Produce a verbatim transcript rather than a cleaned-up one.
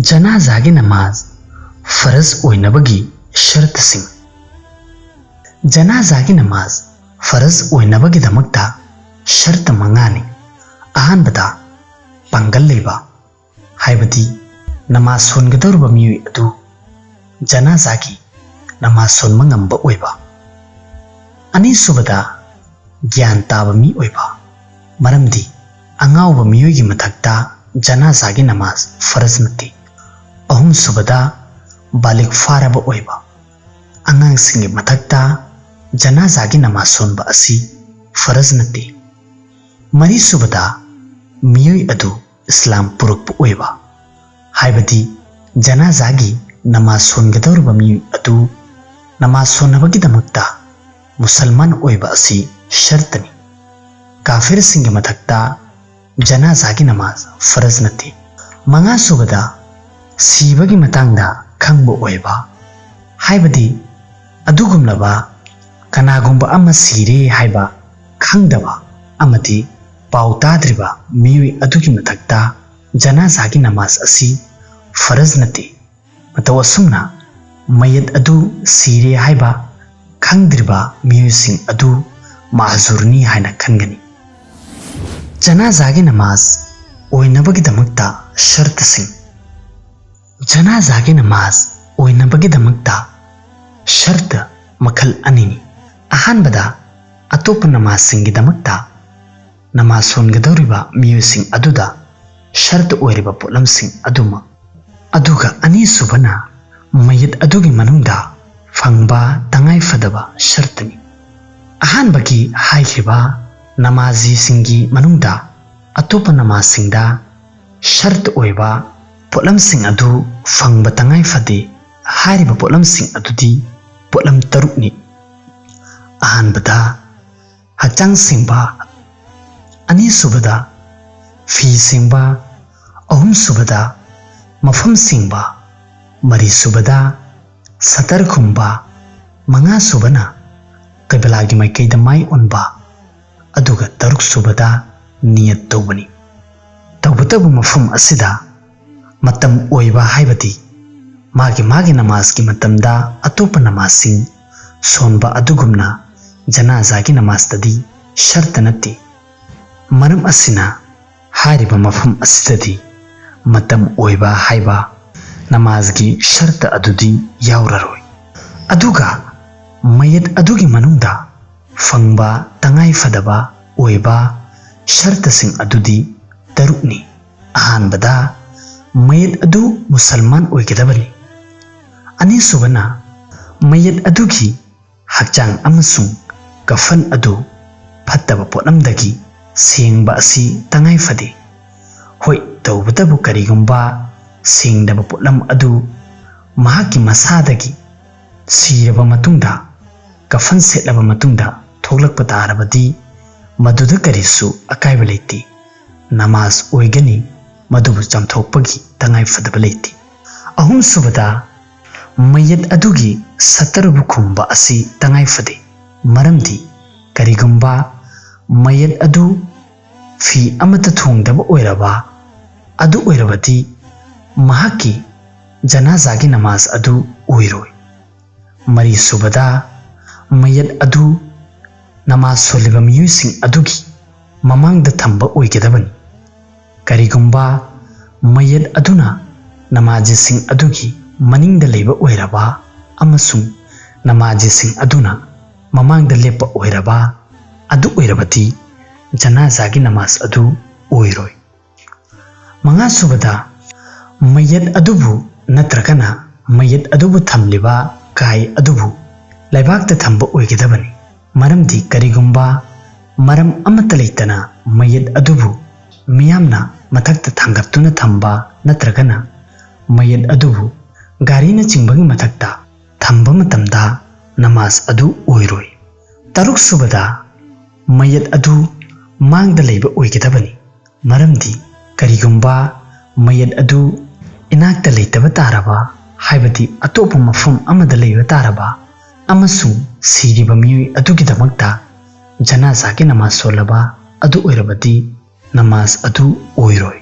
ꯖꯅꯥꯖꯥꯒꯤ ꯅꯃꯥꯖ ꯐꯔꯖ ꯑꯣꯏꯅꯕꯒꯤ ꯁꯔꯇꯁꯤꯡ꯫ ꯖꯅꯥꯖꯥꯒꯤ ꯅꯃꯥꯖ ꯐꯔꯖ ꯑꯣꯏꯅꯕꯒꯤꯗꯃꯛꯇ ꯁꯔꯇ ꯃꯉꯥꯅꯤ꯫ ꯑꯍꯥꯟꯕꯗ, ꯄꯥꯡꯒꯜ ꯂꯩꯕ, ꯍꯥꯏꯕꯗꯤ ꯅꯃꯥꯖ ꯁꯣꯟꯒꯗꯧꯔꯤꯕ ꯃꯤꯑꯣꯏ ꯑꯗꯨ ꯖꯅꯥꯖꯥꯒꯤ ꯅꯃꯥꯖ ꯁꯣꯟꯕ ꯉꯝꯕ ꯑꯣꯏꯕ꯫ ꯑꯅꯤꯁꯨꯕꯗ, ꯒ꯭ꯌꯥꯟ ꯇꯥꯕ ꯃꯤ ꯑꯣꯏꯕ, ꯃꯔꯝꯗꯤ ꯑꯉꯥꯎꯕ ꯃꯤꯑꯣꯏꯒꯤ ꯃꯊꯛꯇ ꯖꯅꯥꯖꯥꯒꯤ ꯅꯃꯥꯖ ꯐꯔꯖ ꯅꯠꯇꯦ꯫ ꯑꯍꯨꯝꯁꯨꯕꯗ, ꯕꯥꯂꯤꯒ ꯐꯥꯔꯕ ꯑꯣꯏꯕ, ꯑꯉꯥꯡꯁꯤꯡꯒꯤ ꯃꯊꯛꯇ ꯖꯅꯥꯖꯥꯒꯤ ꯅꯃꯥꯖ ꯁꯣꯟꯕ ꯑꯁꯤ ꯐꯔꯖ ꯅꯠꯇꯦ꯫ ꯃꯔꯤꯁꯨꯕꯗ, ꯃꯤꯑꯣꯏ ꯑꯗꯨ ꯏꯁꯂꯥꯝ ꯄꯨꯔꯛꯄ ꯑꯣꯏꯕ, ꯍꯥꯏꯕꯗꯤ ꯖꯅꯥꯖꯥꯒꯤ ꯅꯃꯥꯖ ꯁꯣꯟꯒꯗꯧꯔꯤꯕ ꯃꯤꯑꯣꯏ ꯑꯗꯨ ꯅꯃꯥꯖ ꯁꯣꯟꯅꯕꯒꯤꯗꯃꯛꯇ ꯃꯨꯁꯜꯃꯥꯟ ꯑꯣꯏꯕ ꯑꯁꯤ ꯁꯔꯇꯅꯤ꯫ ꯀꯥꯐꯤꯔꯁꯤꯡꯒꯤ ꯃꯊꯛꯇ ꯖꯅꯥꯖꯥꯒꯤ ꯅꯃꯥꯖ ꯐꯔꯖ ꯅꯠꯇꯦ꯫ ꯃꯉꯥꯁꯨꯕꯗ, ꯁꯤꯕꯒꯤ ꯃꯇꯥꯡꯗ ꯈꯪꯕ ꯑꯣꯏꯕ, ꯍꯥꯏꯕꯗꯤ ꯑꯗꯨꯒꯨꯝꯂꯕ ꯀꯅꯥꯒꯨꯝꯕ ꯑꯃ ꯁꯤꯔꯦ ꯍꯥꯏꯕ ꯈꯪꯗꯕ ꯑꯃꯗꯤ ꯄꯥꯎ ꯇꯥꯗ꯭ꯔꯤꯕ ꯃꯤꯑꯣꯏ ꯑꯗꯨꯒꯤ ꯃꯊꯛꯇ ꯖꯅꯥꯖꯥꯒꯤ ꯅꯃꯥꯖ ꯑꯁꯤ ꯐꯔꯖ ꯅꯠꯇꯦ꯫ ꯃꯇꯧ ꯑꯁꯨꯝꯅ ꯃꯌꯦꯠ ꯑꯗꯨ ꯁꯤꯔꯦ ꯍꯥꯏꯕ ꯈꯪꯗ꯭ꯔꯤꯕ ꯃꯤꯑꯣꯏꯁꯤꯡ ꯑꯗꯨ ꯃꯥꯍꯖꯨꯔꯅꯤ ꯍꯥꯏꯅ ꯈꯟꯒꯅꯤ꯫ ꯖꯅꯥꯖꯥꯒꯤ ꯅꯃꯥꯖ ꯑꯣꯏꯅꯕꯒꯤꯗꯃꯛꯇ ꯁꯔꯇꯁꯤꯡ꯫ ꯖꯅꯥꯖꯥꯒꯤ ꯅꯃꯥꯖ ꯑꯣꯏꯅꯕꯒꯤꯗꯃꯛꯇ ꯁꯔꯇ ꯃꯈꯜ ꯑꯅꯤꯅꯤ꯫ ꯑꯍꯥꯟꯕꯗ, ꯑꯇꯣꯞꯄ ꯅꯃꯥꯖꯁꯤꯡꯒꯤꯗꯃꯛꯇ ꯅꯃꯥꯖ ꯁꯣꯟꯒꯗꯧꯔꯤꯕ ꯃꯤꯑꯣꯏꯁꯤꯡ ꯑꯗꯨꯗ ꯁꯔꯇ ꯑꯣꯏꯔꯤꯕ ꯄꯣꯠꯂꯝꯁꯤꯡ ꯑꯗꯨꯃꯛ꯫ ꯑꯗꯨꯒ ꯑꯅꯤꯁꯨꯕꯅ, ꯃꯌꯦꯠ ꯑꯗꯨꯒꯤ ꯃꯅꯨꯡꯗ ꯐꯪꯕ ꯇꯉꯥꯏ ꯐꯗꯕ ꯁꯔꯇꯅꯤ꯫ ꯑꯍꯥꯟꯕꯒꯤ ꯍꯥꯏꯈ꯭ꯔꯤꯕ ꯅꯃꯥꯖꯤꯁꯤꯡꯒꯤ ꯃꯅꯨꯡꯗ ꯑꯇꯣꯞꯄ ꯅꯃꯥꯖꯁꯤꯡꯗ ꯁꯔꯇ ꯑꯣꯏꯕ ꯄꯣꯠꯂꯝꯁꯤꯡ ꯑꯗꯨ ꯐꯪꯕ ꯇꯉꯥꯏ ꯐꯗꯦ꯫ ꯍꯥꯏꯔꯤꯕ ꯄꯣꯠꯂꯝꯁꯤꯡ ꯑꯗꯨꯗꯤ ꯄꯣꯠꯂꯝ ꯇꯔꯨꯛꯅꯤ꯫ ꯑꯍꯥꯟꯕꯗ, ꯍꯛꯆꯥꯡ ꯁꯦꯡꯕ꯫ ꯑꯅꯤꯁꯨꯕꯗ, ꯐꯤ ꯁꯦꯡꯕ꯫ ꯑꯍꯨꯝꯁꯨꯕꯗ, ꯃꯐꯝ ꯁꯦꯡꯕ꯫ ꯃꯔꯤꯁꯨꯕꯗ, ꯁꯇꯔ ꯈꯨꯝꯕ꯫ ꯃꯉꯥꯁꯨꯕꯅ ꯀꯩꯕꯂꯥꯒꯤ ꯃꯥꯏꯀꯩꯗ ꯃꯥꯏ ꯑꯣꯟꯕ꯫ ꯑꯗꯨꯒ ꯇꯔꯨꯛꯁꯨꯕꯗ ꯅꯤꯌꯠ ꯇꯧꯕꯅꯤ꯫ ꯇꯧꯕꯇꯕꯨ ꯃꯐꯝ ꯑꯁꯤꯗ ꯃꯇꯝ ꯑꯣꯏꯕ ꯍꯥꯏꯕꯗꯤ ꯃꯥꯒꯤ ꯃꯥꯒꯤ ꯅꯃꯥꯖꯒꯤ ꯃꯇꯝꯗ ꯑꯇꯣꯞꯄ ꯅꯃꯥꯖꯁꯤꯡ ꯁꯣꯟꯕ ꯑꯗꯨꯒꯨꯝꯅ ꯖꯅꯥꯖꯥꯒꯤ ꯅꯃꯥꯖꯇꯗꯤ ꯁꯔꯇ ꯅꯠꯇꯦ꯫ ꯃꯔꯝ ꯑꯁꯤꯅ ꯍꯥꯏꯔꯤꯕ ꯃꯐꯝ ꯑꯁꯤꯗꯗꯤ ꯃꯇꯝ ꯑꯣꯏꯕ ꯍꯥꯏꯕ ꯅꯃꯥꯖꯒꯤ ꯁꯔꯇ ꯑꯗꯨꯗꯤ ꯌꯥꯎꯔꯔꯣꯏ꯫ ꯑꯗꯨꯒ ꯃꯌꯦꯠ ꯑꯗꯨꯒꯤ ꯃꯅꯨꯡꯗ ꯐꯪꯕ ꯇꯉꯥꯏ ꯐꯗꯕ ꯑꯣꯏꯕ ꯁꯔꯇꯁꯤꯡ ꯑꯗꯨꯗꯤ ꯇꯔꯨꯛꯅꯤ꯫ ꯑꯍꯥꯟꯕꯗ, ꯃꯌꯦꯠ ꯑꯗꯨ ꯃꯨꯁꯜꯃꯥꯟ ꯑꯣꯏꯒꯗꯕꯅꯤ꯫ ꯑꯅꯤꯁꯨꯕꯅ, ꯃꯌꯦꯠ ꯑꯗꯨꯒꯤ ꯍꯛꯆꯥꯡ ꯑꯃꯁꯨꯡ ꯀꯐꯟ ꯑꯗꯨ ꯐꯠꯇꯕ ꯄꯣꯠꯂꯝꯗꯒꯤ ꯁꯦꯡꯕ ꯑꯁꯤ ꯇꯉꯥꯏ ꯐꯗꯦ꯫ ꯍꯣꯏ, ꯇꯧꯕꯇꯕꯨ ꯀꯔꯤꯒꯨꯝꯕ ꯁꯦꯡꯗꯕ ꯄꯣꯠꯂꯝ ꯑꯗꯨ ꯃꯍꯥꯛꯀꯤ ꯃꯁꯥꯗꯒꯤ ꯁꯤꯔꯕ ꯃꯇꯨꯡꯗ, ꯀꯐꯟ ꯁꯦꯠꯂꯕ ꯃꯇꯨꯡꯗ ꯊꯣꯛꯂꯛꯄ ꯇꯥꯔꯕꯗꯤ ꯃꯗꯨꯗ ꯀꯔꯤꯁꯨ ꯑꯀꯥꯏꯕ ꯂꯩꯇꯦ꯫ ꯅꯃꯥꯖ ꯑꯣꯏꯒꯅꯤ, ꯃꯗꯨꯕꯨ ꯆꯥꯝꯊꯣꯛꯄꯒꯤ ꯇꯉꯥꯏ ꯐꯗꯕ ꯂꯩꯇꯦ꯫ ꯑꯍꯨꯝꯁꯨꯕꯗ, ꯃꯌꯦꯠ ꯑꯗꯨꯒꯤ ꯁꯇꯔꯕꯨ ꯈꯨꯝꯕ ꯑꯁꯤ ꯇꯉꯥꯏ ꯐꯗꯦ꯫ ꯃꯔꯝꯗꯤ ꯀꯔꯤꯒꯨꯝꯕ ꯃꯌꯦꯠ ꯑꯗꯨ ꯐꯤ ꯑꯃꯠꯇ ꯊꯣꯡꯗꯕ ꯑꯣꯏꯔꯕ ꯑꯗꯨ ꯑꯣꯏꯔꯕꯗꯤ ꯃꯍꯥꯛꯀꯤ ꯖꯅꯥꯖꯥꯒꯤ ꯅꯃꯥꯖ ꯑꯗꯨ ꯑꯣꯏꯔꯣꯏ꯫ ꯃꯔꯤꯁꯨꯕꯗ, ꯃꯌꯦꯠ ꯑꯗꯨ ꯅꯃꯥꯖ ꯁꯣꯜꯂꯤꯕ ꯃꯤꯑꯣꯏꯁꯤꯡ ꯑꯗꯨꯒꯤ ꯃꯃꯥꯡꯗ ꯊꯝꯕ ꯑꯣꯏꯒꯗꯕꯅꯤ꯫ ꯀꯔꯤꯒꯨꯝꯕ ꯃꯌꯦꯠ ꯑꯗꯨꯅ ꯅꯃꯥꯖꯤꯁꯤꯡ ꯑꯗꯨꯒꯤ ꯃꯅꯤꯡꯗ ꯂꯩꯕ ꯑꯣꯏꯔꯕ ꯑꯃꯁꯨꯡ ꯅꯃꯥꯖꯤꯁꯤꯡ ꯑꯗꯨꯅ ꯃꯃꯥꯡꯗ ꯂꯦꯞꯄ ꯑꯣꯏꯔꯕ ꯑꯗꯨ ꯑꯣꯏꯔꯕꯗꯤ ꯖꯅꯥꯖꯥꯒꯤ ꯅꯃꯥꯖ ꯑꯗꯨ ꯑꯣꯏꯔꯣꯏ꯫ ꯃꯉꯥꯁꯨꯕꯗ, ꯃꯌꯦꯠ ꯑꯗꯨꯕꯨ ꯅꯠꯇ꯭ꯔꯒꯅ ꯃꯌꯦꯠ ꯑꯗꯨꯕꯨ ꯊꯝꯂꯤꯕ ꯀꯥꯏ ꯑꯗꯨꯕꯨ ꯂꯩꯕꯥꯛꯇ ꯊꯝꯕ ꯑꯣꯏꯒꯗꯕꯅꯤ꯫ ꯃꯔꯝꯗꯤ ꯀꯔꯤꯒꯨꯝꯕ ꯃꯔꯝ ꯑꯃꯠꯇ ꯂꯩꯇꯅ ꯃꯌꯦꯠ ꯑꯗꯨꯕꯨ ꯃꯤꯌꯥꯝꯅ ꯃꯊꯛꯇ ꯊꯥꯡꯒꯠꯇꯨꯅ ꯊꯝꯕ ꯅꯠꯇ꯭ꯔꯒꯅ ꯃꯌꯦꯠ ꯑꯗꯨꯕꯨ ꯒꯥꯔꯤꯅꯆꯤꯡꯕꯒꯤ ꯃꯊꯛꯇ ꯊꯝꯕ ꯃꯇꯝꯗ ꯅꯃꯥꯖ ꯑꯗꯨ ꯑꯣꯏꯔꯣꯏ꯫ ꯇꯔꯨꯛꯁꯨꯕꯗ, ꯃꯌꯦꯠ ꯑꯗꯨ ꯃꯥꯡꯗ ꯂꯩꯕ ꯑꯣꯏꯒꯗꯕꯅꯤ꯫ ꯃꯔꯝꯗꯤ ꯀꯔꯤꯒꯨꯝꯕ ꯃꯌꯦꯠ ꯑꯗꯨ ꯏꯅꯥꯛꯇ ꯂꯩꯇꯕ ꯇꯥꯔꯕ, ꯍꯥꯏꯕꯗꯤ ꯑꯇꯣꯞꯄ ꯃꯐꯝ ꯑꯃꯗ ꯂꯩꯕ ꯇꯥꯔꯕ ꯑꯃꯁꯨꯡ ꯁꯤꯔꯤꯕ ꯃꯤꯑꯣꯏ ꯑꯗꯨꯒꯤꯗꯃꯛꯇ ꯖꯅꯥꯖꯥꯒꯤ ꯅꯃꯥꯖ ꯁꯣꯜꯂꯕ ꯑꯗꯨ ꯑꯣꯏꯔꯕꯗꯤ ꯅꯃꯥꯖ ꯑꯗꯨ ꯑꯣꯏꯔꯣꯏ꯫